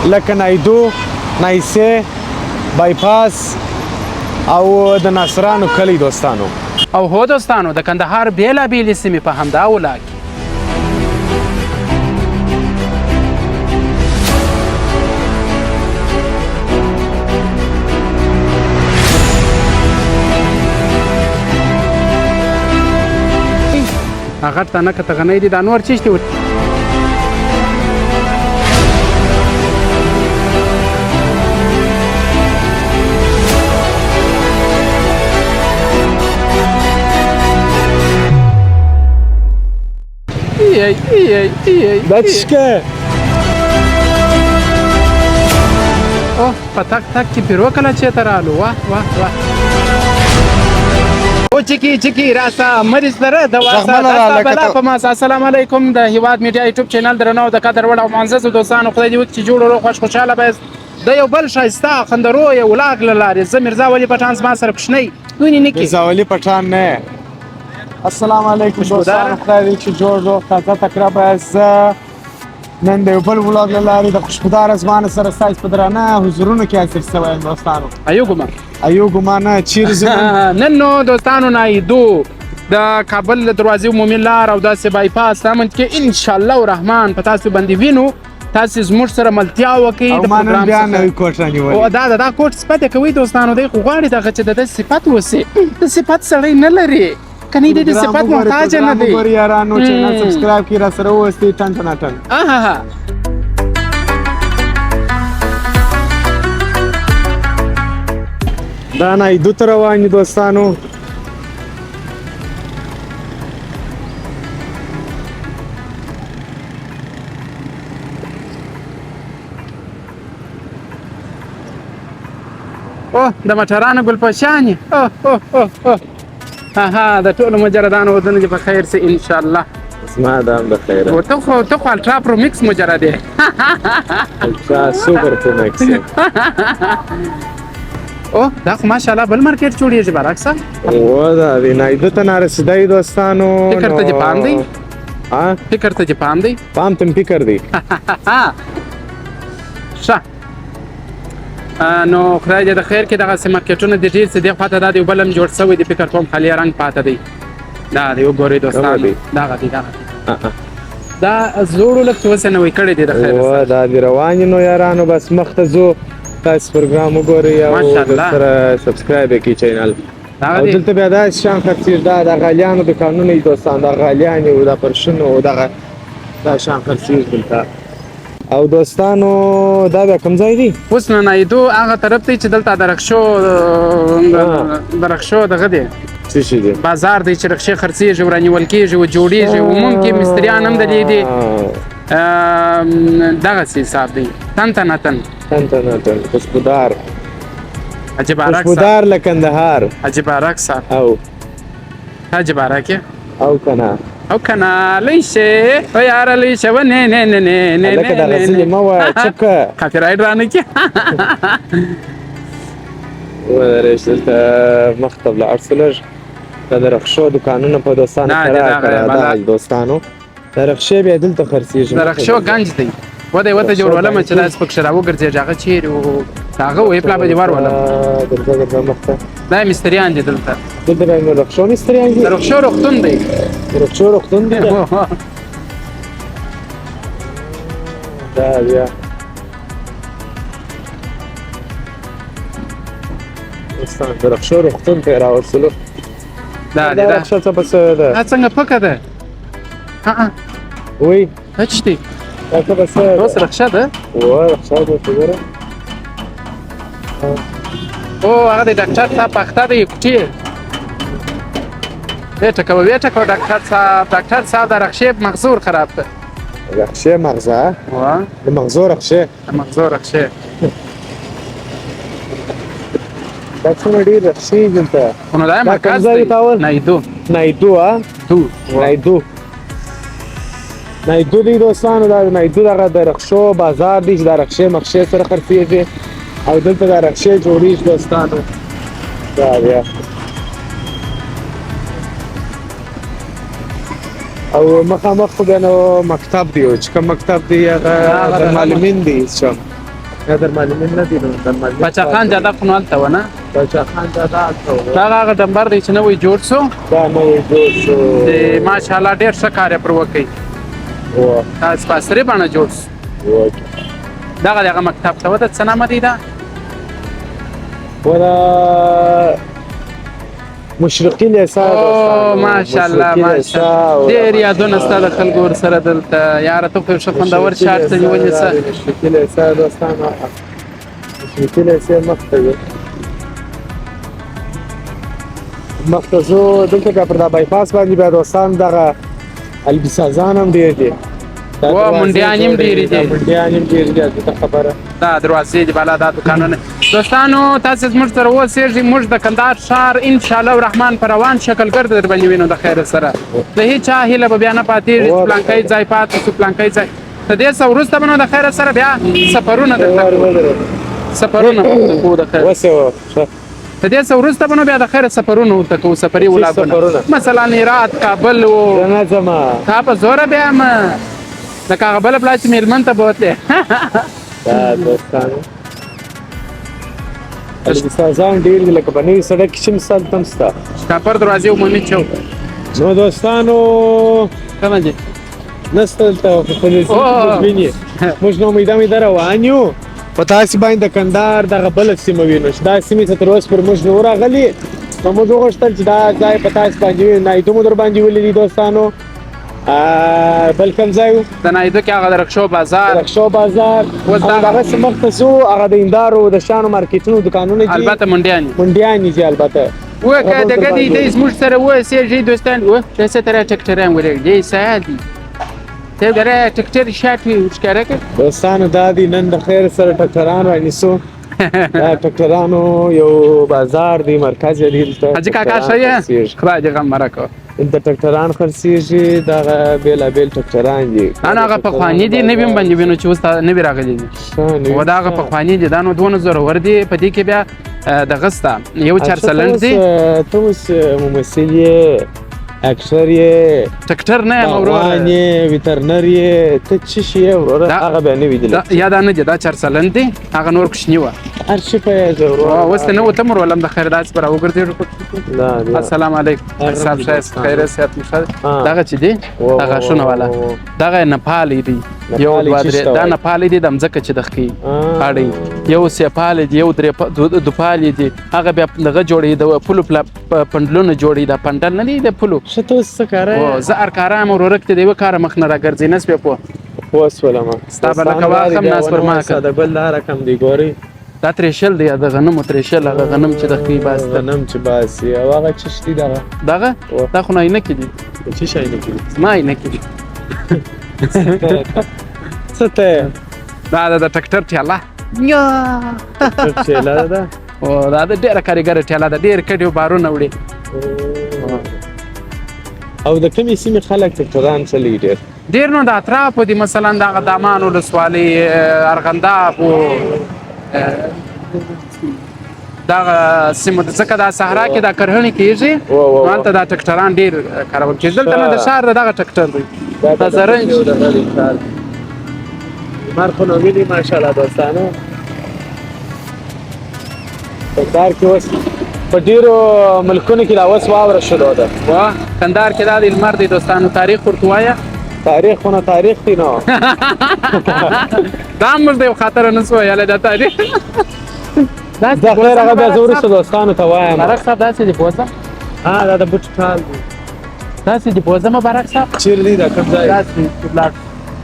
لکه نایدو، نایسه، بایپاس او د ناصرانو کلی دوستانو. او هو دوستانو، د کندهار بېلابېلې سیمې په همدا ولاګ کې. هغه تنه کته غنۍ دي، دا نور چیش دي؟ دا څه کې؟ اوه، په تک تک کې پیرو کله چې ته رالو. واه واه واه، او چکی چکی راسه مریض لره د واسه بلا په ما. السلام علیکم، د هیواد میډیا یوټیوب چینل درنو، د قدر وړ او معزز دوستانو، خدای دې وکړي چې جوړ روغ خوش خوشاله به. د یو بل ښایسته خندرو یو ولاګ له لارې زه میرزا ولي پټان، زما سره کوچنی دونې نه کې میرزا ولي پټان نه. السلام علیکم دوستانو، خدای دې چې جوړ روغ تازه تکړه به. زه نن د یو بل ولاګ له لارې د خوشبودار ځوان سره ستاسو په درانه حضورونو کې حاضر شوی یم دوستانو. ایو ګما ایو ګما نه، چیرې ځو نن؟ نو دوستانو، نایدو د کابل د دروازې عمومي لار او داسې بایپاس دا منځ کې ان شاء الله الرحمن په تاسو باندې وینو. تاسو زموږ سره ملتیا وکړئ د پروګرام بیا نوی کوټ رانیولی او دا کوټ صفت کوي دوستانو. دی خو غواړي دغه چې د ده صفت وسي، د صفت سړی نه لري کني، د صفت محتاج نه دی. وګورئ یارانو، چینل سبسکرایب کړئ، را سره واوسئ. ټن ټن ټن. اها، دا نایدو ته روان دي دوستانو. اوه، د موټرانو ګلپوشانې. اوه اوه اوه اوه، ها، د ټولو مجردانو ودونه دې په خیر سي ان شاء الله. زما دا هم د خیره. او ته خو الټرا پرو مکس مجرد یې. الټرا سوپر پرو مکس. اوه، دا خو ماشاءالله بل مارکیټ جوړیږي برعکس. و دا دی نایدو ته نارسېدی دوستانو. فکر ته دې پام دی؟ ها، فکر ته دې پام دی؟ پام ته مې فکر دی. ښه، نو خدای دې د خیر کې، دغسې مارکیټونه دې ډېر څه دې خواته. دا دی بل هم جوړ شوی دی، فکر کوم خالي رنګ پاته دی. دا دی وګورئ دوستانو، دغه دی دغه دی، دا زوړ لږ څه اوس نوی کړی دی د خیر. و دا دی روان. نو یارانو، بس مخته ځو، تاسو پروګرام وګورئ او سره سبسکرایب کړئ چینل. او دلته بیا داسې شیان خرڅېږي، دا د غالیانو دوکانونه دي دوستان، دا غالیانې او دا فرشونه او دغه دا شیان خرڅېږي دلته. او دوستانو، دا بیا کوم ځای دی؟ اوس نو نایدو هغه طرف دی چې دلته د رکشو دغه دی. څه شي دی؟ بازار دی چې رکشې خرڅېږي او رانیول کېږي او جوړېږي او ممکن مستریان هم د دې دي. دغسې حساب دی. تن تن تن تن تن تن. خوشبودار حاجي بارک صاحب، خوشبودار له کندهار. حاجي بارک صاحب او حاجي بارک او کنه او کنه لوی شي او یاره لوی شه و نه نه نه نه نه. لکه دا غزلې مه وایه، چوپ که، کاپي رایټ رانه کړي. ودرېږ، دلته مخته ولاړ سو لږ. دا د رخشو دوکانونه په دوستانو کرا کرا. دا دوستانو د رخشې بیا دلته خرڅېږي. د رخشو ګنج دی. وده وته جوړولم چې داسې پکښې راوګرځېږي. هغه چېرې و؟ هغه وې پلا به دې ورولم. ګرځه ګرځه مخته. دا مستریان دي دلته. دلته به نو رخشو مستریان دي. د رخشو روغتون دی. د رخشو روغتون دی دا بیا. دوستان، د رخشو روغتون ته یې راوستلو. دا دی، دا رخشه څه په څه ده؟ دا څنګه پکه ده؟ ها وی دا څه دی؟ دا څه په څه؟ اوس رخشه ده؟ وه، رخشه ده وګوره. او هغه د ډاکټر صاحب پخته دی کوټې. ویې ټکوه ویې ټکوه ډاکټر صاحب، ډاکټر صاحب د رخشې مغزور خراب ده. رخشې مغزه؟ وه، د مغزو رخشې. د مغزو رخشې. دا څومره ډېر رخشې دلته. خو نو دا مرکز دی. نایدو. نایدو ها، دو نایدو، نایدو دی دوستانو. دا نایدو دغه د رخشو بازار دی چې دا رخشې مخشې سره خرڅېږي او دلته دا رخشې جوړېږي دوستانو. دا بیا او مخامخ خو بیا نو مکتب دی، او چې کوم مکتب دی هغه د معلمین دی. چې دا درمالمین نه دی، نو درمالمین باچا خان جاده خو نو هلته وه نه؟ باچا خان جاده هلته وه. دا هغه ډمبر دی چې نوی جوړ شو. دا نوی جوړ شو چې ماشاءالله ډېر ښه کار یې پر وکړ. داسې په عصري بڼه جوړ شو. دغه دغه مکتب ته وه، د څه نامه دی دا؟ ودا مشرقي لیسه. او ماشاءالله ماشاءالله، ډېر یادونه ستا د خلکو ورسره دلته. یاره ته خو یو ښه خوندور شاټ ته نیولې څه. مشرقي لیسه دوستانو، مشرقي لیسې مخته دی، مخته ځو. دلته بیا پر دا بایپاس باندې بیا دوستان دغه البسازان هم ډېر دي. و منډیان هم ډېرې دي. منډیان هم ډېرې دي. دلته خبره دا دروازې دي بالا، دا دوکانونه. دوستانو تاسو زموږ سره اوسېږئ، موږ د کندهار ښار انشاءالله الرحمن په روان شکل ګرد در باندې وینو د خیر سره. د هیچا هیله به بیا نه پاتېږي چې پلانکی ځای پاتې شو، پلانکی ځای. د دې څه وروسته به نو د خیره سره بیا سفرونه درته کوو، سفرونه ورته کوو د خیر. د دې څه وروسته به نو بیا د خیره سفرونه ورته کوو، سفري ولاګونه، مثلا هرات، کابل و. نه ځمه تا په زوره بیا یم، لکه هغه بله پلا چې میلمن ته بوتلې. دا دوستانو البسازان ډېر دي، لکه په نوي سړک کې چې مثال تم سته. کاپر دروازې عمومي چوک. نو دوستانو کومه دي نسته دلته، خو په نزدې موږ ویني. موږ نو میده میده روان یو، په تاسې باندې د کندهار دغه بله سیمه وینو چې دا سیمې ته تر اوسه پر موږ نه وو راغلي، نو موږ وغوښتل چې دا ځای په تاسې باندې وینو. نایدو مو در باندې ولیدي دوستانو. بل کوم ځای و؟ د نایدو کې هغه د رکشو بازار. د رکشو بازار اوس دغسې مخته ځو، هغه د هندارو د شیانو مارکیټونو دوکانونه دي. البته منډیانې، منډیانې دي البته. وکه دغه دی دی زموږ سره اوسېږئ دوستان. و داسې تر ټکټران ولېږ دی سهار دي ته ګره ټکټر شاټ ښکاره کړ. دوستانو دا دی نن د خیر سره ټکټران رانیسو. دا ټکټرانو یو بازار دی، مرکز یې دی دلته. حاجي کاکا ښه یې؟ خدای دې غم مه راکوه. دلته ټکټران خرڅېږي، دغه بېلابېل ټکټران دي. دا هغه پخواني دي، نوي هم باندې وینو چې اوس نوي راغلي دي. و دا هغه پخواني دي، دا نو دونه زورور دي. په دې کې بیا دغه سته یو چارسلنډ دی. ته اوس ممثل یې، اکټر یې، ټکټر نه یم وروره، باغوان یې، ویترنر یې، ته څه شي یې وروره؟ هغه بیا نه وي لیدلی. یا دا نه دی، دا چارسلند دی، هغه نور کوچني وه. هر څه پوهېږه وروره. اوس ته نه وتم ورولم د خیر داسې به راوګرځېږو. السلام علیکم صاحب، ښه یاست؟ خیر صحت مو ښه دی؟ دغه چې دی دا غاښونه والا دغه نپالی دی، یو دوه درې، دا نپالی دی. د مځکه چې د ښکې اړوي، یو سیپالی دی، یو درې دوپالی دی. هغه بیا دغه جوړوي، د پولو پنډلونه جوړوي. دا پنډل نه دی د پولو. ښه ته اوس څه کاره یې؟ زه هر کاره یم ورورک، ته د یوه کاره مخ نه راګرځي، نه سوې پوه. پوه سولم. ستا به لکه واخم ناس پر ما کړه. د ګل دا رقم دی ګورئ، دا تریشل دی، د غنمو تریشل، هغه غنم چې د ښکې باسي، غنم چې باسي. او هغه څه شي دغه؟ دغه دا خو عینکې دي. څه شي عینکې دي؟ زما عینکې دي. څه ته دا د ټکټر ټیله. ټیله ده. او دا د ډېره کاریګره ټیله ده، ډېر کډې بارونه وړي. او د کومې سیمې خلک ټکټران چلوي ډېر؟ ډېر نو د اطرافو دي، مثلا دغه دامان ولسوالۍ، ارغنداب، دغه سیمو، ځکه دا صحرا کې دا کرهڼې کېږي، نو هلته دا ټکټران ډېر کارول کېږي. دلته نو د ښار دغه ټکټر دی، دا زرنج. لمر خو نو ویني ماشاءالله دوستانو. کندهار کې اوس په ډېرو ملکونو کې دا اوس واوره شروع ده. واه کندهار کې دا دی لمر دی دوستانو. تاریخ ورته وایه. تاریخ خو نه تاریخ دی نو. دا موږ د یو خاطر نه سو ویلی دا تاریخ. دا خیر هغه بیا زه وروسته دوستانو ته وایم. مبارک صاحب داسې دې بوځه. ها دا د بوټ ټال دی. داسې دې بوځه مبارک صاحب. چېرې دی دا کوم ځای؟ داسې لاړ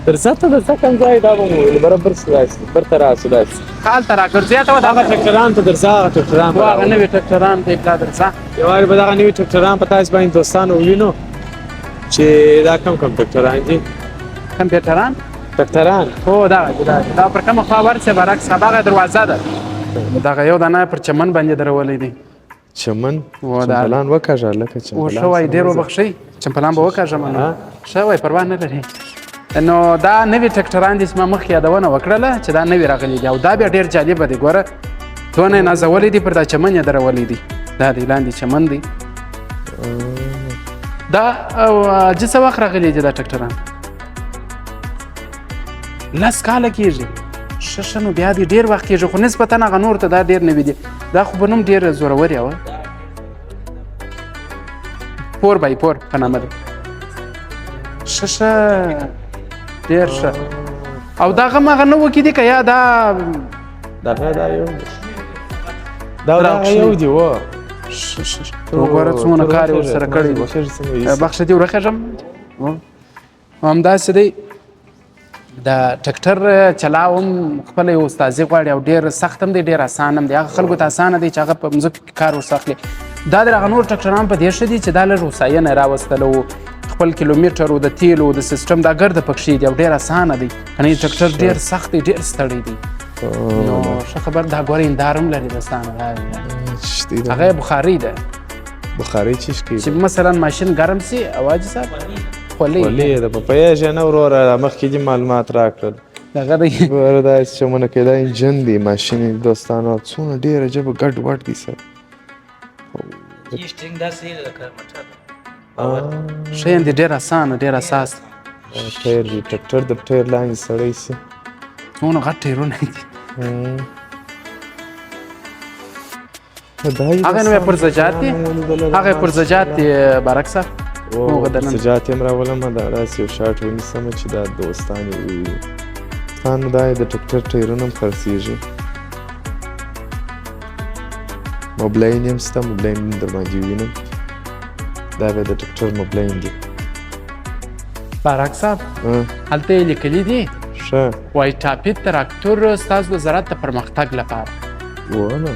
درځه ته، درځه کوم ځای؟ دا به مو ویل برابر سو داسې برته راسو داسې. هلته راګرځې ته هغه ټکټران ته درځه، هغه ټکټران به هغه نوي ټکټران ته بیا درځه. یوارې به دغه نوي ټکټران په تاسې باندې دوستانو ووینو چې دا کوم کوم ټکټران دي. کمپیوټران؟ ټکټران. هو دغه دي، دا پر کومه خوا ورسې برعکس هماغه دروازه ده. دغه یو دانه پر چمن باندې درولی دی. چمن؟ چمپلان وکاږه لکه چمپلان. ښه وایي، ډېر وبخښئ، چمپلان به وکاږم نو. ښه وایي، پروا نه لري. نو دا نوي ټکټران دي چې ما مخکې یادونه وکړله چې دا نوي راغلي دي، او دا بیا ډېر جالبه دی. ګوره دونه یې نازولی دي، پر دا چمن یې درولی دی. دا دی لاندې چمن دی. دا حاجي څه وخت راغلي دي دا ټکټران؟ 10 کاله کېږي. ښه ښه، نو بیا دې ډېر وخت کېږي، خو نسبتا هغه نور ته دا ډېر نوي دي. دا خو به نوم ډېر زورور یې وه، 4x4 په نامه دی. ښه ښه، ډېر ښه. او دا غم هغه نوو کې دي که یا دا دغه دا یو دا دا یو دی و. ښه ښه، وګوره څومره کار یې ورسره کړی دی. بخښه دې ورخېږم. همداسې دی د ټکټر چلاو هم خپله یو استادي غواړي، او ډېر سخت هم دی، ډېر اسان هم دی. هغه خلکو ته اسانه دی چې هغه په مځکو کې کار ورڅخه اخلي. دا د هغه نور ټکټران په دې ښه دي چې دا لږ هوساینه راوستله و، خپل کیلومتر او د تیلو د سیستم دا ګرده پکښې دي، او ډېر اسانه دی. کنه ټکټر ډېر سخت دی، ډېر ستړی دی. نو ښه خبر. دا ګوره هنداره هم لري دوستانو، هغه بخارۍ ده. بخارۍ چیش کوي؟ چې مثلا ماشین ګرم سي. او حاجي صاحب خولۍ خولۍ ده، په پوهېږې نه وروره، مخکې دې معلومات راکړل. دغه دی ګوره داسې چمونه کوي، دا انجن دی، ماشین دی دوستانو. څونه ډېر عجبه ګډ وډ دی سره. ښه دی، ډېر اسانه، ډېر اساس. ټایر دی، ټکټر د ټایر لاندې سړی سي. څونه غټ ټایرونه دي. هغه نو پرزجات دي، هغه پرزجات دي بارک صاحب. پرزجات یې هم راولم، دا داسې یو شاټ ونیسم چې دا دوستان یې وویني. دوستانو دا د ټکټر ټایرونه هم خرڅېږي، موبلاین یې هم شته، موبلاین هم در باندې ووینم. دا بیا د ټکټر موبلاین دی. بارک صاحب هلته یې لیکلي دي، ښه وایي ټاپي تراکتور ستاسو د زراعت د پرمختګ لپاره. ونه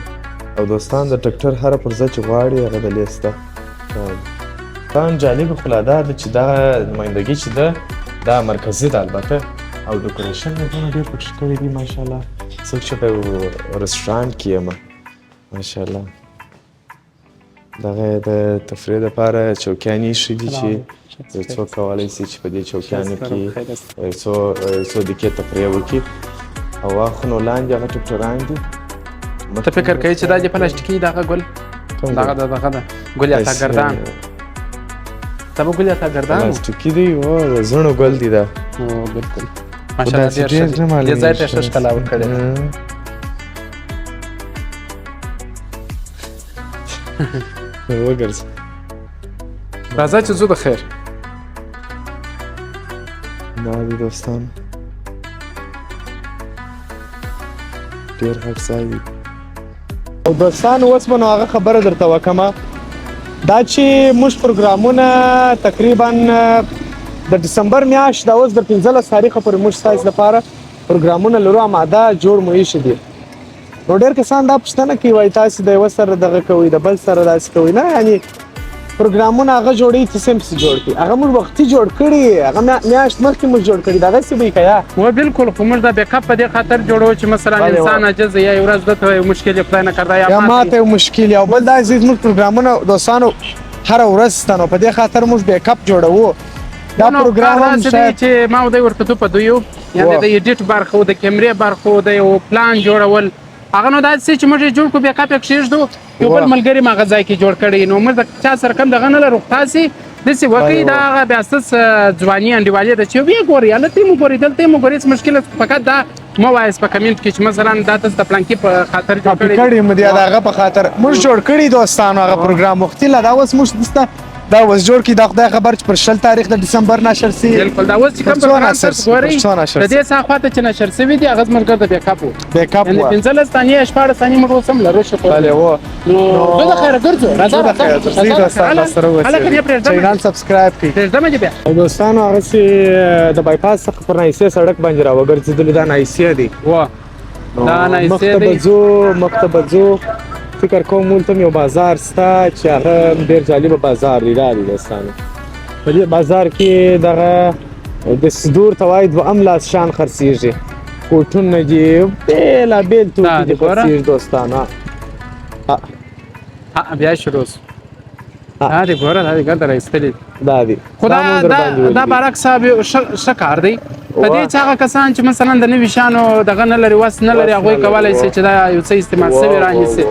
او دوستان د ټکټر هره پرزه چې غواړي هغه د لیسته. دوستان جالبه خو لا دا ده چې دا نمایندګي چې ده دا مرکزي ده البته، او ډیکوریشن یې دونه ډېر پکښې کړی دی ماشاءالله. څوک چې په یو رسټورانټ کې یم ماشاءالله. دغه د تفریح دپاره چوکیانې ایښي دي چې یو څوک کولی شي چې په دې چوکیانو کې یو څو دقیقې تفریح وکړي. او هغه نو لاندې هغه ټکټران دي. ته فکر کوې چې دا دې پلاستیکي دغه ګل دغه دغه ده ګل یا ګردان؟ ته به ګل یا ګردان پلاستیکي دی؟ و زڼو ګل دی دا. بالکل ماشاءالله ډېر ښه دی، دې ځای ته ښه ښکلا ورکړې ده. وګرځه راځه چې ځو د خیر. دا دي دوستان ډېر غټ ځای دی. او دوستان اوس به نو هغه خبره درته وکړم، دا چې موږ پروګرامونه تقریبا د ډسمبر میاشت دا اوس د 15 تاریخه پورې موږ ستاسو لپاره پروګرامونه لرو، آماده جوړ مو ایښي دي. نو ډېر کسان دا پوښتنه کوي، وایي تاسې د یوه سره دغه کوئ، د بل سره داسې کوئ. نه، یعنې پروګرامونه هغه جوړوي چې سم پسې جوړ کړي، هغه موږ وختي جوړ کړي، هغه میاشت مخکې موږ جوړ کړي، دغسې به یې که یا؟ و بالکل، خو موږ دا بیک اپ په دې خاطر جوړوو چې مثلا انسان عاجز یا یو ورځ ده ته یو مشکل یې خدای نه کرده یا ماته یو مشکل یا بل داسې. زموږ پروګرامونه دوستانو هره ورځ شته، نو په دې خاطر موږ بیک اپ جوړوو. دا پروګرام هم شاید چې ما او دی ورته په دوی یو، یعنې د ایډیټ برخه او د کیمرې برخه او د یو پلان جوړول، هغه نو داسې چې موږ یې جوړ کړو بیک اپ یې کښېږدو، یو بل ملګري ما هغه ځای کې جوړ کړی. نو موږ د چا سره کم دغه نه لرو. تاسې داسې وکړئ، دا هغه بیا ستاسو ځواني انډیوالي ده چې ویې ګورئ، هلته یې مو ګورئ، دلته یې مو ګورئ، هېڅ مشکل فقط دا مه وایاست په کمنټ کې چې مثلا دا تاسو د پلانکي په خاطر جوړ کړی مو دی، د هغه په خاطر موږ جوړ کړي دوستانو هغه پروګرام وختي لا. دا اوس موږ دلته دا اوس جوړ کړي، دا خدای خبر چې پر 20 تاریخ د ډسمبر نشر سي. بالکل، دا اوس چې کوم پروګرام تاسو ګورئ د دې څخه خواته چې نشر سوي دي هغه زموږ د بیک اپ وو، بیک اپ یعنې 15 ثانیې 16 ثانیې موږ اوس هم لرو. شکر بله و نو زه د خیره ګرځو. راځه راځه، چینل سبسکرایب کړئ، پرېږدم دې بیا. او دوستانو هغسې د بایپاس څخه پر نایسې سړک باندې راوګرځېدلو. دا نایسې دی، دا نایسې دی. مخته به ځو، فکر کوم هلته هم یو بازار شته چې هغه ډېر جالبه بازار دی. دا دی دوستانو، په دې بازار کې دغه د سدور ته وایي دوهم لاس شان خرڅېږي، کوټونه دي، بېلابېل توکي دي خرڅېږي دوستانو. بیا شروع سو. دا دې ګوره، دا دې ګرده را ایستلي دا دی. خو دا بارک صاحب یو ښه کار دی په دې چې هغه کسان چې مثلا د نوي شیانو دغه نه لري، وس نه لري، هغوی کولی شي چې دا یو څه استعمال سوي رانیسي،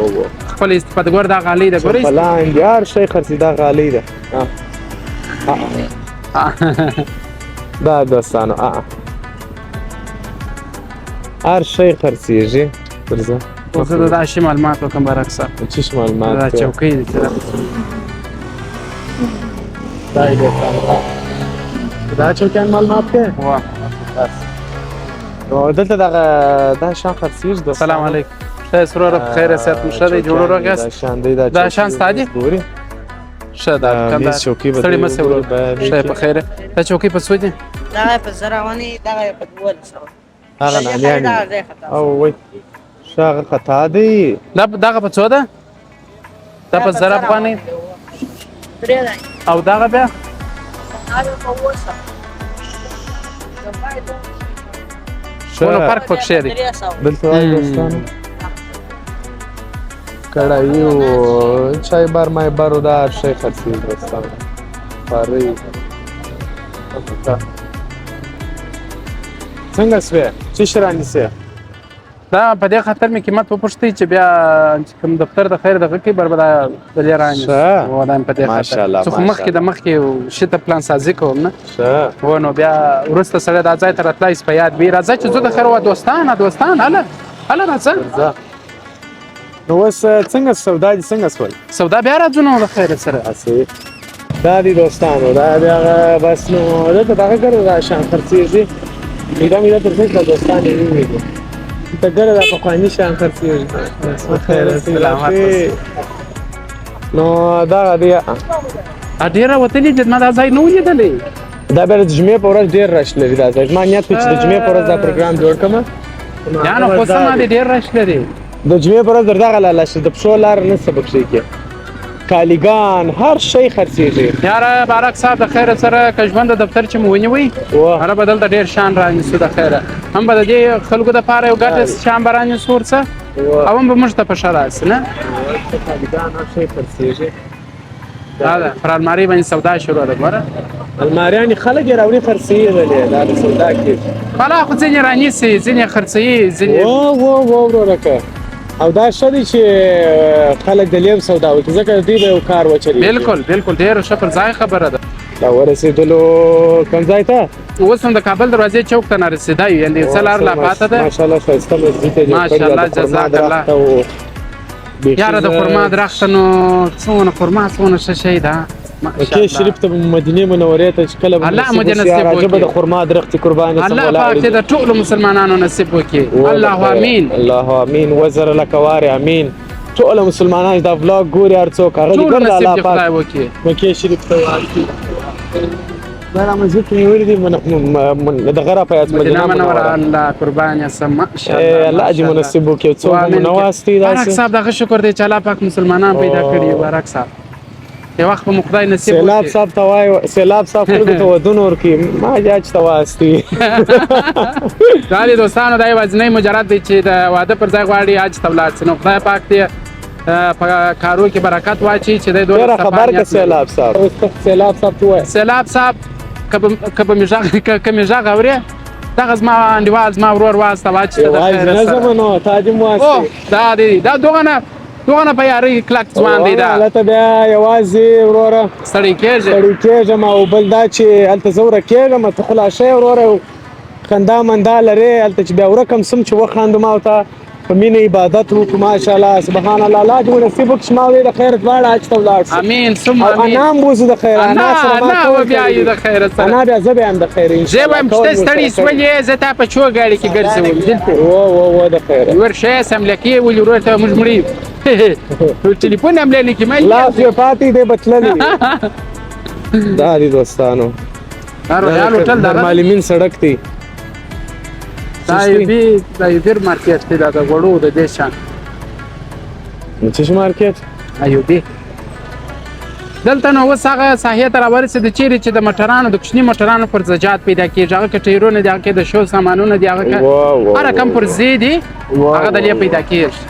خپل استفاده. ګوره دا غالۍ ده، ګورئ لاندې هر شی خرڅي، دا غالۍ ده. دا دوستانو هر شی خرڅېږي. درځه. زه د دا شي معلومات وکړم برک صاحب. څه شي معلومات؟ دا چوکۍ دي چې دا یې دا چوکیان معلومات کې؟ واه. نو دلته دغه دا شان خرڅېږي. السلام علیکم. ښه یاست وروره؟ په خیر صحت مو ښه دی؟ جوړ روغ یاست؟ دا شان دی. دا شان ستا دي؟ ګوري. ښه ده. میز چوکۍ به ستړي مه سئ وروره. ښه په خیر. دا چوکۍ په څو دي؟ دغه په 1000 افغانۍ، دغه په 1200. هغه نامیانې او وای ښه، هغه خطا دی. دا دغه په څو ده؟ دا په 1000 افغانۍ او دغه بیا؟ هغه په 700. ونه فرق پکښې دی. دلته وای دوستانو کړهي او چای بار مای بار او دا هر شی خرڅېږي دوستانو. پارۍ څنګه سوې؟ څه شی رانیسې؟ دا په دې خاطر مې قیمت وپوښتی چې بیا چې کوم دفتر د خیر دغه کې بربدا دلې رانیسي. ښه. و دا په دې خاطر. ماشاءالله. څه خو مخکې د مخکې شي ته پلان سازي کوم نه. ښه. و نو بیا وروسته سړی دا ځای ته راتلای په یاد وي. راځه چې ځو د خیر. و دوستان دوستان، هله هله راځه. ځه. نو اوس څنګه سودا دي، څنګه سول؟ سودا بیا راځو نو د خیر سره. هسې دا دي دوستانو، دا بیا بس نو دلته دغه ګرده دا شیان خرڅېږي. میده میده تر څه دوستان یې وویني. دلته ګرده دا پخواني شیان خرڅېږي. خیر سلامت اوسې. نو دغه دی. ډېره وتلي دي، ما دا ځای نه و لیدلی. دا بیا د جمعې په ورځ ډېر رش لري دا ځای. زما نیت و چې د جمعې په ورځ دا پروګرام جوړ کړم. یا نو خو سمه دی، ډېر رش لري. د جمعې په ورځ در دغه لاله شي، د پښو لاره نشته پکښې کې. کالیګان هر شی خرڅېږي. یاره بارک صاحب د خیره سره که ژوند د دفتر چې مو ونیوی، هره به دلته ډېر شان رانیسو د خیره. هم به د دې خلکو دپاره یو ګټه شان به رانیسو ورڅه، او هم به موږ ته په ښه راسي نه. کالیګان هر شی خرڅېږي. دا ده پر المارۍ باندې سودا شروع ده ګوره. الماریانې خلک یې راوړي خرڅوي غلې، دا د سودا کېږي. بلا خو ځینې رانیسي، ځینې خرڅوي، ځینې و و و ورورکه. او دا ښه دی چې خلک د لیب سودا وکړي، ځکه دوی به یو کار وچلېږي. بالکل بالکل، ډېره ښه پر ځای خبره ده. دا ورسېدلو کوم ځای ته؟ اوس هم د کابل دروازې چوک ته نارسېدی یو، یعنې څه لار لا پاته ده. ماشاءالله ښایسته مسجد یې جوړ کړی. ماشاءالله، جزاک الله. یاره د خرما درخته نو څونه خرما څونه ښه شی ده. مکې شریف ته، مدینې منورې ته چې کله الله مو دې نصیب وکړي، د خرما درختې قربان سم. الله پاک دې د ټولو مسلمانانو نصیب وکړي. الله امین، الله امین. وزر لکه وارې امین. ټول مسلمانان دا ولاګ ګوري، هر څوک هغه دې ګرده الله پاک مکې شریف ته ورکړي. دا مسجد کې نیولې دي دغه را په یاد مدینه منوره. الله قربان یې سم. ماشاءالله، الله دې مناسب وکړي. څوک مو نه واستي. بارک صاحب دغه شکر دی چې الله پاک مسلمانان پیدا کړي. بارک صاحب یو وخت به مو خدای نصیب وکړي. سیلاب صاحب ته وایي، سیلاب صاحب خلکو ته ودونه ورکړي، ما بیا چې ته واستي. دا دي دوستانو، دا یوازینی مجرد دی چې د واده پر ځای غواړي حج ته ولاړ سي. نو خدای پاک دې په کارو کې برکت واچي چې دی دومره خبر که سیلاب صاحب، سیلاب صاحب ته وایي. سیلاب صاحب که به مې غږ که مې غږ اورې، دغه زما انډیوال زما ورور واسطه واچي ته د خیره سره. نه ځم نو تا دې هم واستي. دا دی دا دغه نه په یارۍ کلک ځوان دی. دا هلته بیا یوازې وروره ستړی کېږي، ستړی کېږم. او بل دا چې هلته زه ورک کېږم، ته خو لا ښه یې وروره، خندا مندا لرې. هلته چې بیا ورک هم سم چې وخاندم او ته په مینه عبادت وکړو. ماشاءالله، سبحان الله. الله دې نصیب وکړي چې ما وې د خیر دواړه حج ته ولاړ شو. امین ثم امین. انا هم بوځو د خیر. انا سره ما بیا یو د خیر سره. انا بیا زه بیا هم د خیر ان زه وایم چې ستړي سولې، زه تا په چو ګاډي کې ګرځوم دلته. و و و د خیر ورشه سم لکې ولې ورور ته موږ مړي ټلیفون هم لري کې مې لاس یې پاتې دی بتللی. دا دي دوستانو رویال هوټل، دا معلمین سړک دی. دا یو دا یو ډیر مارکیټ دی، دا د غوړو د دې شان. څه شي مارکیټ؟ ایوبي. دلته نو اوس هغه ساحې ته راورسېده چیرې چې د موټرانو د کوچني موټرانو پرزجات پیدا کېږي. هغه که ټیرونه دي، هغه کې د شو سامانونه دي، هغه که هر رقم پرزې دي، هغه دلې پیدا کېږي.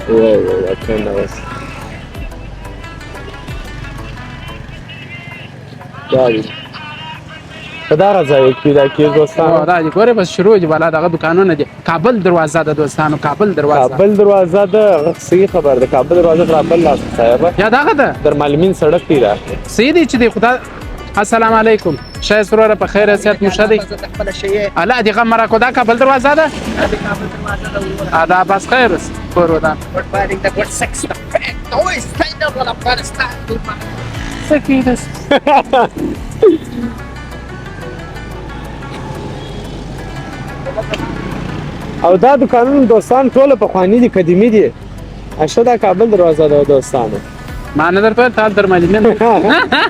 دا دي په دغه ځای کې پیدا کېږي دوستانو. دا دي ګوره بس شروع دي والا دغه دکانونه دي. کابل دروازه ده دوستانو، کابل دروازه، کابل دروازه ده. هغه صحیح خبر ده، کابل دروازه تر بل لاس صاحب یا دغه ده در معلمین سړک دی. دا صحیح دی چې دی خدا السلام علیکم شایست وروره، په خیر صحت مو ښه دی؟ الله دې غم مه راکړو. دا کابل دروازه ده؟ دا بس خیر اوسه، کور ودان. څه کېږي؟ او دا دکانونه دوستان ټوله پخواني دي، قدیمي دي. ښه دا کابل دروازه ده دوستانو. ما نه درته ویل ته درمعلمین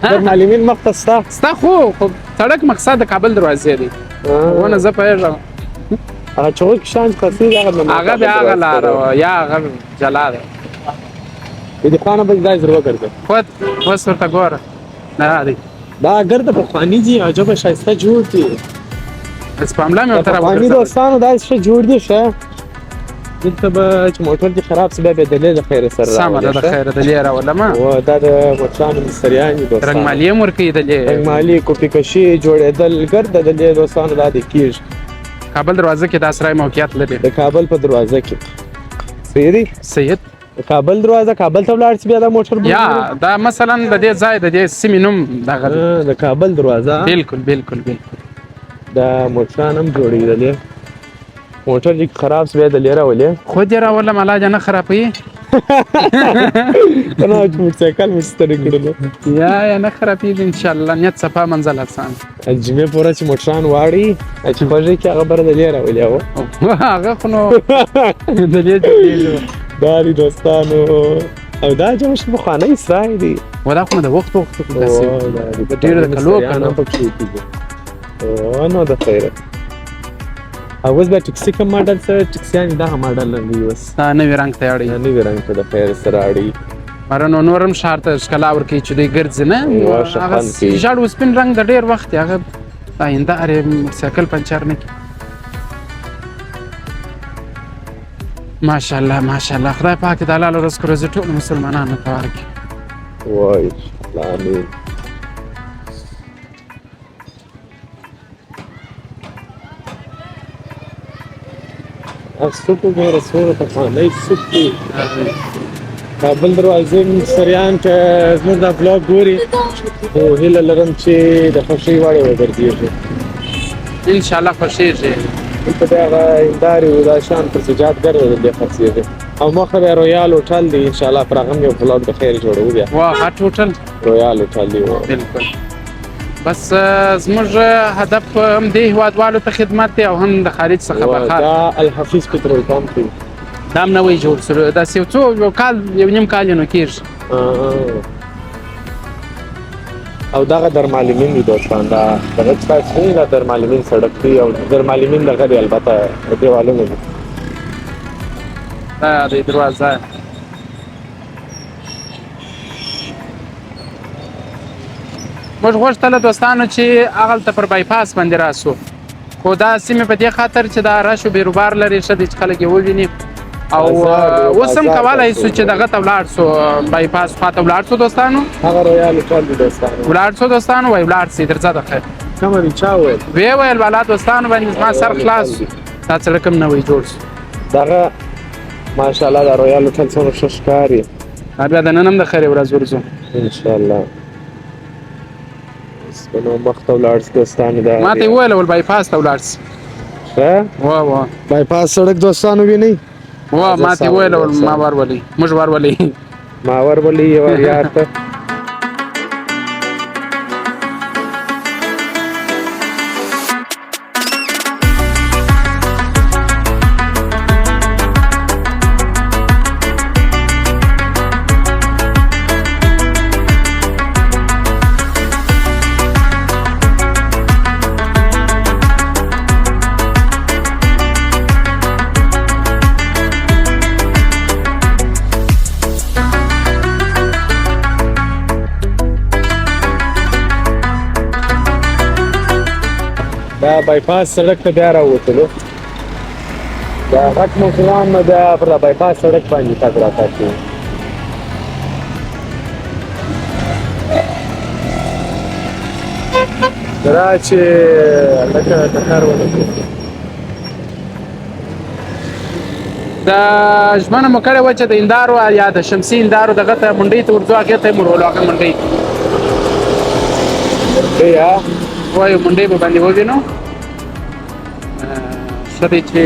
درمعلمین مخته سته. سته، خو سړک مقصد د کابل دروازې دی. ونه زه پوهېږم. هغه چوک شان خرڅېږي، هغه هغه بیا هغه لاره وه، یا هغه جلا ده. د دې خوا نه به داسې در وګرځه. خو اوس ورته ګوره، دا دی. دا ګرده پخواني دي، عجبه ښایسته جوړ دي. بس په عمله مې ورته پخواني راوګرځول. دوستانو داسې ښه جوړ دي. ښه دلته به چې موټر دې خراب سي، بیا به دلې د خیره سره سمه ده، د راولې، ښه؟ خیره دلې راولم. و دا د موټرانو مستریان دي دوستانو. رنګ مالي هم ورکوي دلې. رنګ مالي، کوپي کشي، جوړېدل ګرده دلې دوستانو دا دې کېږي. کابل دروازه کې دا سرای موقعیت لري. د کابل په دروازه کې. صحیح دی؟ صحیح. د کابل دروازه، کابل ته ولاړ سي بیا دا موټر یا دا مثلا د دې ځای د دې سیمې نوم دغه دی. د کابل دروازه. بالکل بالکل بالکل. دا موټران هم جوړېږي دلې. موټر دې خراب سي بیا دلې راولې. خو دې راولم، الله دې نه خرابوي. که نه چې موټرسایکل مې ستړی کړلو. یا یا نه خرابېږي انشاءالله، نیت صفا منزل آسان. جمعې په ورځ چې موټران واړي چې خوږې کې هغه بره دلې راولې. هغه خو نو دلې جوړېږي. دا دي دوستانو. او دا جوړ شو پخوانی سرای دی. و دا خو نو د وخت وخت داسې ډېر د کلو مستریان هم کلو. پکې کېږي. نو د خیره. او اوس بیا ټکسي کوم ماډل سره ټکسیانې دغه ماډل لري اوس. دا نوي رنګ ته اړوي. دا نوي رنګ ته د خیر سره اړوي. مره نو نور هم ښار ته ښکلا ورکوي چې دوی ګرځي نه. ښه هغه خوند کوي. ژړ و سپین رنګ د ډېر وخت دی، هغه آینده ارې موټرسایکل پنچر نه کړي. ماشاءالله ماشاءالله، خدای پاک دې د الله له رزق روزي ټولو مسلمانانو ته ورکړي. وای آمین. سوق وګوره، څومره پخوانی سوق دی. کابل دروازې مستریان که زموږ دا بلاګ ګوري، خو هیله لرم چې د خوښۍ وړ یې وګرځېږي. انشاءالله خوښېږي. دلته بیا هغه هندارې او دا شان پرسجات ګرځي دلته خرڅېږي. او مخه بیا رویال هوټل دی، انشاءالله پر هغه هم یو بلاګ د خیر جوړوو بیا. واه، غټ هوټل. رویال هوټل دی. بالکل. بس زموږ هدف هم دې هېوادوالو ته خدمت دی او هم د خارج څخه بهر. دا الحفیظ پټرول پمپ دی. دا هم نوی جوړ شو، داسې یو څو یو کال یو نیم کال یې نو کېږي. او دغه درمعلمین دي دوستان، دا دغه چې تاسو وینئ دا درمعلمین سړک دی، او درمعلمین دغه دی، البته دیوالونه دي. دا دی دروازه. موږ غوښتله دوستانو چې هغلته پر بایپاس باندې راسو، خو دا سیمې په دې خاطر چې دا رش و بیروبار لري، ښه دی چې خلک یې وویني. او اوس هم کولی سو چې دغه ته ولاړ سو، بایپاس خواته ولاړ سو دوستانو. هغه رویال هوټل دی دوستانو. ولاړ سو دوستانو، وایي ولاړ سئ، درځه د خیر. کومه دی چا وویل؟ ویې ویل والا دوستانو باندې زما سر خلاص سو، دا سړک هم نوی جوړ سو. دغه ماشاءالله دا رویال هوټل څومره ښه ښکاري. دا بیا د نن هم د خیرې ورځ ورځو انشاءالله. اوس به نو مخته ولاړ سو دوستانو. دا ما ته یې وویل ول بایپاس ته ولاړ سي. ښه؟ وه وه. بایپاس سړک دوستانو وینئ؟ وه، ما ته یې وویل ول ما ورولئ، موږ ورولئ. ما ورولئ یو یار ته. دا بایپاس سړک ته بیا راووتلو. دا غټ موټران به بیا پر دا بایپاس سړک باندې تګ راتګ کوي. را چې لکه ټکر ونه کړي. دا ژمنه مو کړې وه چې د هندارو یا د شمسي هندارو دغه ته منډۍ ته ورځو، هغې ته یې مو ورولو، هغه منډۍ. یا وایو منډې به باندې ووینو. ښه دی چې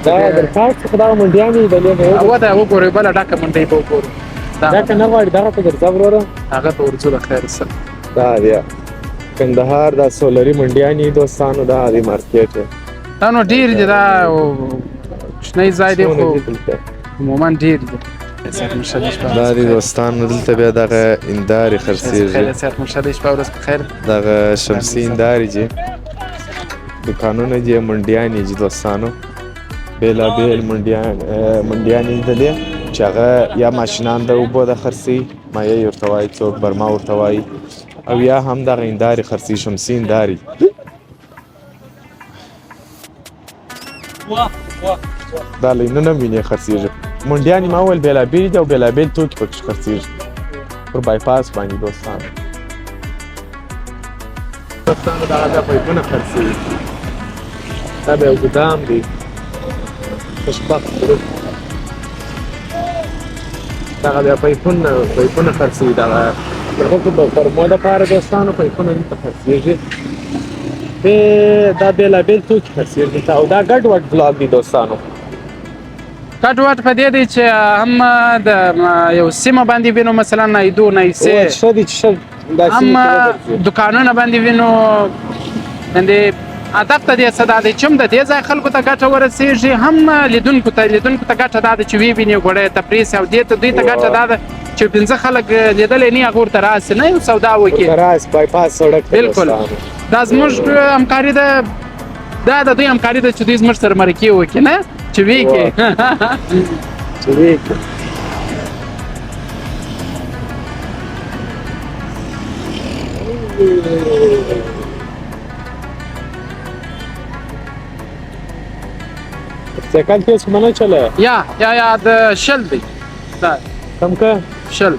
دا در پاس څخه دغه منډیانې د لې نه وده وګورئ، بله ډکه منډۍ به وګورو. دا که نه غواړي دغه ته درځه وروره، هغه ته ورځو د خیر سره. دا دی کندهار، دا سولري منډیانې دوستانو، دا دی مارکیټ. دا نو ډېر دي، دا کوچنی ځای دی خو عموما ډېر دي. دا دی دوستانو، دلته بیا دغه اندارې خرڅېږي، دغه شمسي اندارې دي، دکانونه دي، منډیانې دي دوستانو، بېلابېل منډیانې دي دلې چې هغه یا ماشینان د اوبو د خرڅوي، مایع ورته وایي، څوک برما ورته وایي، او یا هم دغه اندارې خرڅوي، شمسي اندارې. دا لینونه هم وینې خرڅېږي. منډیانې ما وویل بېلابېلې دي او بېلابېل توکي پکښې خرڅېږي پر بایپاس باندې دوستانو. دوستانو دغه بیا پایپونه خرڅېږي، دا بیا یو ګودام دی، خوشبخت ګروپ. دغه بیا پایپونه خرڅوي، دغه د خرمو دپاره دوستانو پایپونه دلته خرڅېږي. دا بېلابېل توکي خرڅېږي دلته، او دا ګډوډ بلاک دی دوستانو. ګډوډ په دې دی چې هم د یو سیمه باندې وینو، مثلا نایدو نایسې، ښه دی چې ښه هم دکانونه باندې وینو. باندې هدف ته دې څه دا دی چې هم د دې ځای خلکو ته ګټه ورسېږي، هم لیدونکو ته ګټه دا ده چې ویې ویني ګوړی تفریح سي، او دې ته دوی ته ګټه دا ده چې 5 خلک لیدلی نه هغه ورته راسي، نه یو سودا وکړي، راسي بایپاس سړک ته. بالکل دا زموږ همکاري ده، دا د دوی همکاري ده چې دوی زموږ سره مرکې وکړي، نه چې ویې کړي. چې ویې کړي. سایکل تیز خو نه چله؟ یا یا یا د 20 دی. دا کم که 20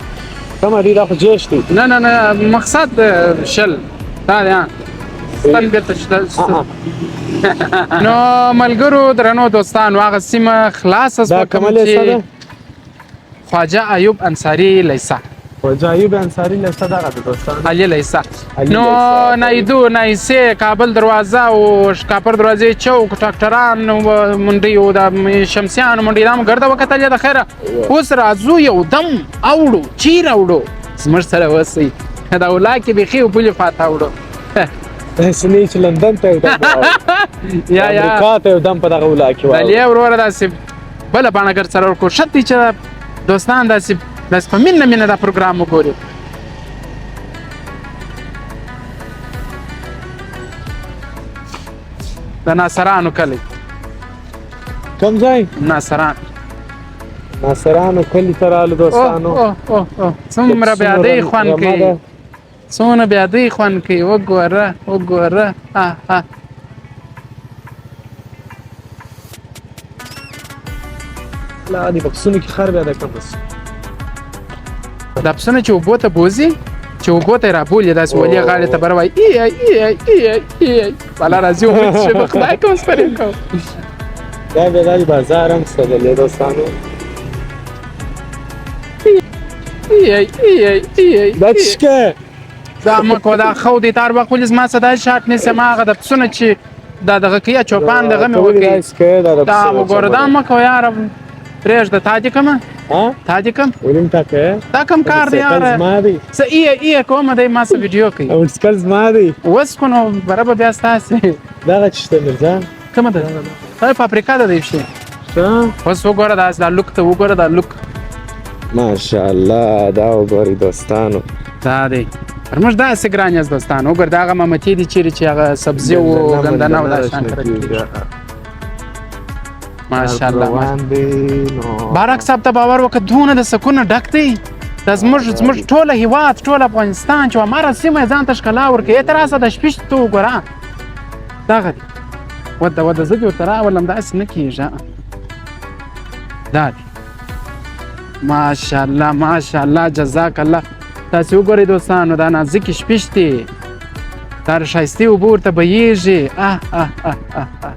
کم دی، دا خو جیش دی. نه نه نه، مقصد 20 دا دی. ستن بیرته شته. نو ملګرو درنو دوستانو، هغه سیمه خلاصه سوه. دا کومه لیسه ده؟ خواجه ایوب انصاري لیسه. خواجه ایوب انصاري لیسه دغه ده دوستانو، علي لیسه. نو نایدو نایسې، کابل دروازه او شکاپر دروازې چوک، ډاکټران منډۍ او د شمسیانو منډۍ، دا مو ګرده وکتلې د خیره. اوس راځو یو دم اوړو، چېرې اوړو؟ زموږ سره اوسئ، دا ولاکې بیخي بلې خوا ته اوړو. داسې نه چې لندن ته یو دم یا یا امریکا ته یو دم په دغه ولاکې واوړو. دلې وروره داسې بله بڼه ګرد سره ورکړو. ښه دی چې دوستان داسې داسې په مینه مینه دا پروګرام وګوري. د ناصرانو کلی. کوم ځای؟ ناصران. ناصرانو کلي ته رالو دوستانو. اوه اوه اوه، څومره بیا دی خوند کوي، څونه بیا دی خوند کوي. وګوره وګوره. اه اه لا دې په پسونو کې خر بیا د کوم پس دا پسونه چې اوبو ته بوځي، چې اوبو ته یې رابولي، داسې ولې غاړې ته بره وایي ای ای ای ای ای بالا راځي اوبه څښي، به خدای کوم ستړی کوم. دا بیا دا بازار هم شته دلې دوستانو. ای ای ای ای دا څه کوې؟ دا مه کوه، دا خو دی تار وخت ولې زما څه داسې شاټ نیسې؟ ما هغه د پسونه چې دا دغه کوي، چوپان دغه مې وکړي. دا وګوره، دا مه کوه یاره، پرېږده. تا دې کومه؟ تا دې کوم؟ ولې تا کوې؟ دا کوم کار دی یاره؟ زما دی. څه ایه ایه کومه دی، ما څه ویډیو کوي. موټرسایکل زما دی. اوس خو نو بره به بیا ستاسې. دغه چې شته میرزا؟ کومه ده؟ دا فابریکه ده دی شي. اوس وګوره داسې دا لوک ته وګوره، دا لوک. ماشاءالله، دا وګورئ دوستانو. دا دی پر موږ داسې ګران یاست دوستانو. وګوره دا هغه ممتې دي چېرې چې هغه سبزي او ګندنه او دا شیان کرل کېږي. ماشاءالله. بارک صاحب ته باور وکړه، دونه د سکونه ډک دی. دا زموږ ټوله هیواد، ټول افغانستان چې هماره سیمه یې ځان ته ښکلا ورکوي. ته راسه د شپې ته وګوره، دغه دی. وده وده، زه دې ورته راولم، داسې نه کېږي. دا دی. ماشاءالله ماشاءالله، جزاک الله. تاسې وګورئ دوستانو، دا نازکې شپشتې، دا ښایستې اوبه ورته بهیږي. اه اه اه اه اه،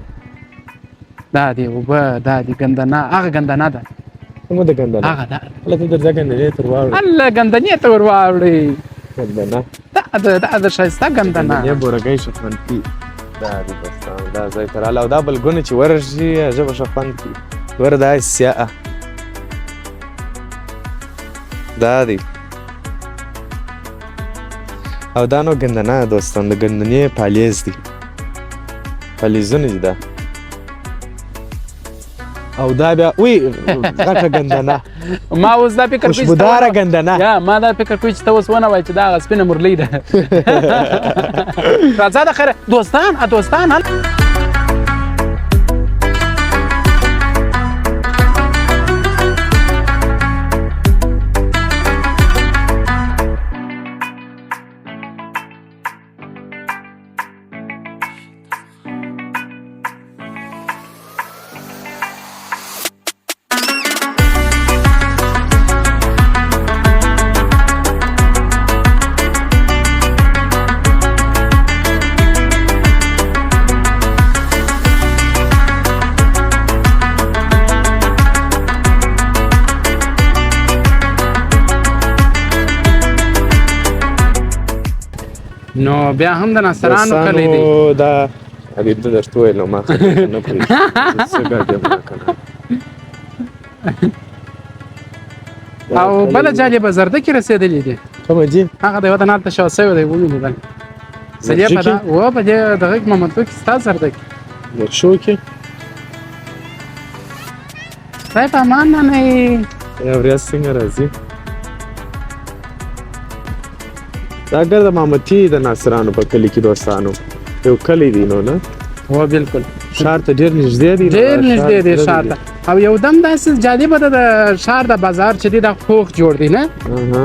دا دی اوبه، دا دی ګندنه، هغه ګندنه ده. کومه ده ګندنه؟ هغه ده. هله ته درځه ګندنې ته ور واوړې. هله ګندنې ته ور واوړې. ګندنه. دا د ښایسته ګندنه. ګندنې بورګی ښه خوند کوي. دا دی دوستان دا ځای ته راله او دا بلګونه چې ورشي ژبه ښه خوند کوي. ګوره دا سیاه دا دی او دا نو ګندنه دوستان د ګندنې پالیز دی، پالیزونه دي دا. او دا بیا وی غټه ګندنه. ما اوس دا فکر کوي خوشبوداره ګندنه. یا ما دا فکر کوي چې ته اوس ونه وایې چې دا هغه سپینه مرلۍ ده. راځه د خیره دوستان دوستان. نو بیا هم د ناصرانو کلی دی دا. حبیب ته درته وویل نو ما نه پرېږدي څه ګډ یم که نه. او بله جالبه زردکې رسېدلې دي. کومه دي؟ هغه دی وطن هلته شوه سوی دی ومې لیدل. سړیه په دا و په دې دغه کې مامتو کې ستا زردکې مرچو کې خدای په امان نه نه ورځ څنګه راځي. دا ګرده مامتي د ناصرانو په کلي کې دوستانو یو کلی دی نو نه؟ هو بالکل. ښار ته ډېر نږدې دی. ډېر نږدې دی ښار ته. او یو دم داسې جالبه ده د ښار د بازار چې دی دا پوخ جوړ دی نه،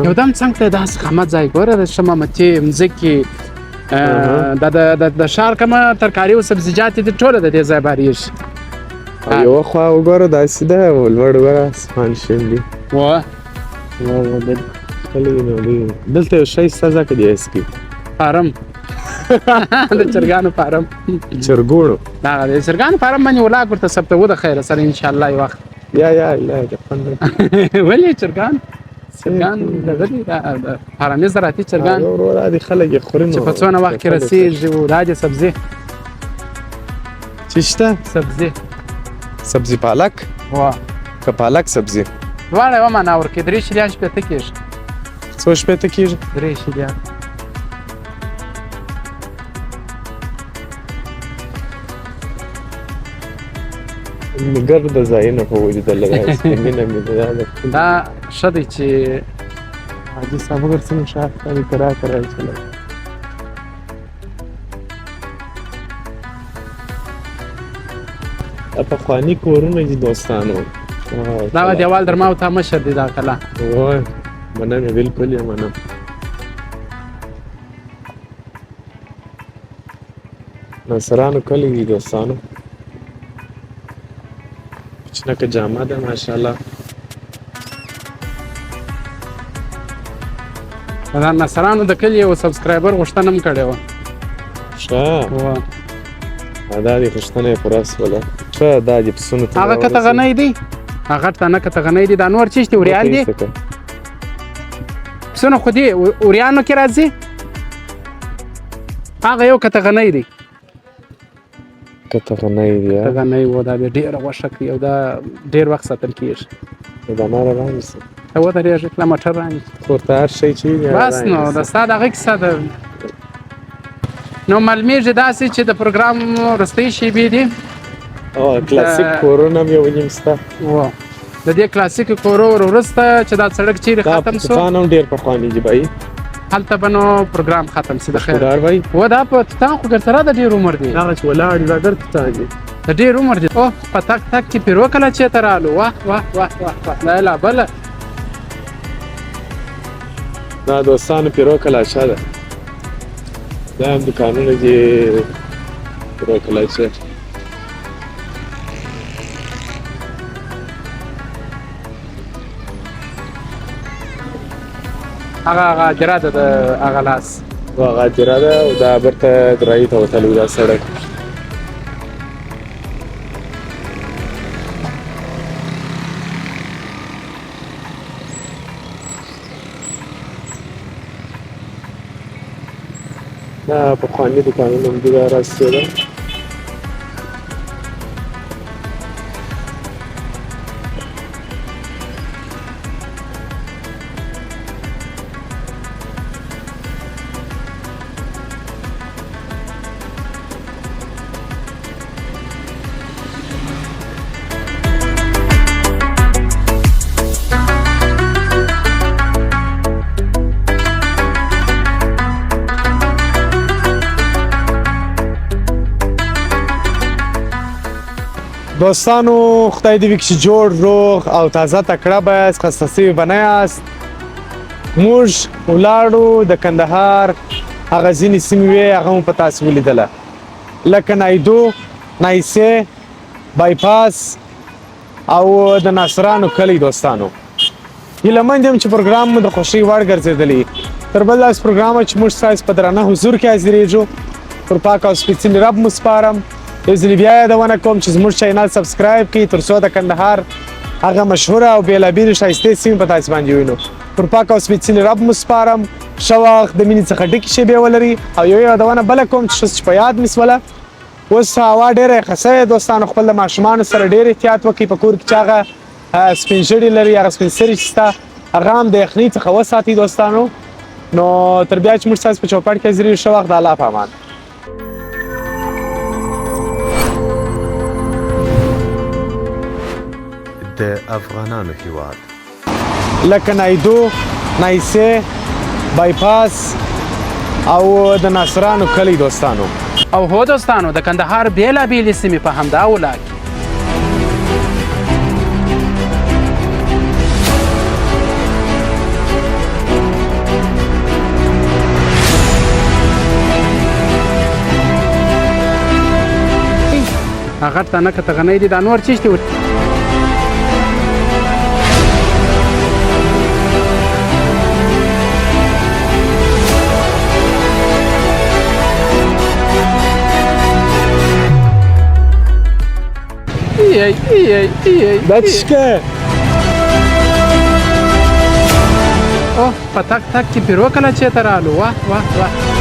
یو دم څنګ ته داسې خامه ځای ګوره د ښه مامتي مځکې د ښار کومه ترکاري او سبزیجات دي ټوله د دې ځای بارېږي. او یوه خوا وګوره داسې ده او لوړ وګوره اسمان شین دی. وه وه بالکل. دلته یو شی شته ځکه دی هسکي فارم د چرګانو فارم چرګوړو دغه د چرګانو فارم باندې ولاګ ورته ثبتوو د خیره سره انشاءالله یو وخت. یا یا یا د خوند ولې چرګان چرګان دغه دي فارمي زراعتي چرګان وروره دي خلک یې خوري چې په څونه وخت کې رسېږي او دا دي سبزي چې شته سبزي سبزي پالک وه که پالک سبزي دواړه یوه معنا ورکوي. 3 شلیان 60 کېږي. څو 60 کېږي؟ 3 شلیان. مې ګرده ځایونه خو ولیدل مینه مې دا ښه دی چې حاجي صاحب وګوره څنګه ښار ښکاري کرار کرار چلوي. دا پخواني کورونه دي دوستانو. دا دیوال در ما او تا مشر دی دا کلا. وای منم یې بالکل یې منم. ناصرانو کلی دي دوستانو. کوچنکه جامه ده ماشاءالله. دا ناصرانو د کلي یو subscriber غوښتنه هم کړې وه. ښه دا دې غوښتنه یې پوره سوله. ښه دا دې پسونو ته هغه کته غنی دی، هغه غټ دانه کته غنی دی. دا نور چیش دي؟ وریان دي. پسونه خو دي وریانو کې راځي. هغه یو کته غنی دی. کته غنی دی. کته غنی و دا بیا ډېره غوښه کوي او دا ډېر وخت ساتل کېږي. دا ما رانیسه. ته ودرېږه کله موټر رانیسي. خو ورته هر شی چې وي بس نو د ستا دغه کیسه ده. نو معلومېږي داسې چې د پروګرام وروستۍ شېبې دي. کلاسیک کورونه هم یو نیم شته. د دې کلاسیک کورو وروسته چې دا سړک چیرې ختم سو، دا هم ډېر پخواني دي بای، هلته به نو پروګرام ختم سي د خیره. بای و دا په توتان خو ګرځره د ډېر عمر دی. هغه چې ولاړ دا ګرد توتان دي د ډېر عمر دی. اوه په تک تک کې پیرو کله چېرته رالو. واه واه واه واه واه دا لا بله. دا دوستانو پیرو کلاچه ده. دا هم دوکانونه دي پیرو کلاچه. هغه هغه جرا ده د هغه لاس هغه جرا ده او دا بیرته درایي ته وتلی دا سړک. دا پخواني دوکانونه هم دي، دا راسې ده. دوستانو خدای دې وکړي چې جوړ روغ او تازه تکړه به یاست، خسته سوي به نه یاست. موږ ولاړو د کندهار هغه ځینې سیمې وې، هغه مو په تاسو ولیدله، لکه نایدو، نایسې، بایپاس او د ناصرانو کلی. دوستانو هیله مند یم چې پروګرام مو د خوښۍ وړ ګرځېدلی. تر بل داسې پروګرامه چې موږ ستاسو په درانه حضور کې حاضرېږو، پر پاک او سپېڅلي رب مو سپارم. یو ځل بیا یادونه کوم چې زموږ چینل subscribe کړئ، تر څو د کندهار هغه مشهوره او بېلابېلې ښایستې سیمې په تاسو باندې ووینو. پر پاک او سپېڅلي رب مو سپارم. ښه وخت د مینې څخه ډکې شېبې ولرئ. او یو یادونه بله کوم چې په یاد مې سوله، اوس هوا ډېره یخه سوې دوستانو، خپل د ماشومانو سره ډېر احتیاط وکړئ. په کور کې چې هغه سپین ږیري لري، هغه سپین سري چې شته، هغه هم د یخنۍ څخه وساتئ دوستانو. نو تر بیا چې موږ ستاسو په چوپړ کې حاضرېږو، ښه وخت، د الله په امان. د افغانانو هیواد. لکه نایدو، نایسې، بایپاس او د ناصرانو کلی دوستانو. او هو دوستانو، د کندهار بېلابېلې سیمې په همدا ولاک کې. هغه ته نه کته غنۍ دي، دا نور څه شي؟ دا څه شی؟ اوه، په تک تک کې پیرو کله چې ته رالو. واه واه واه.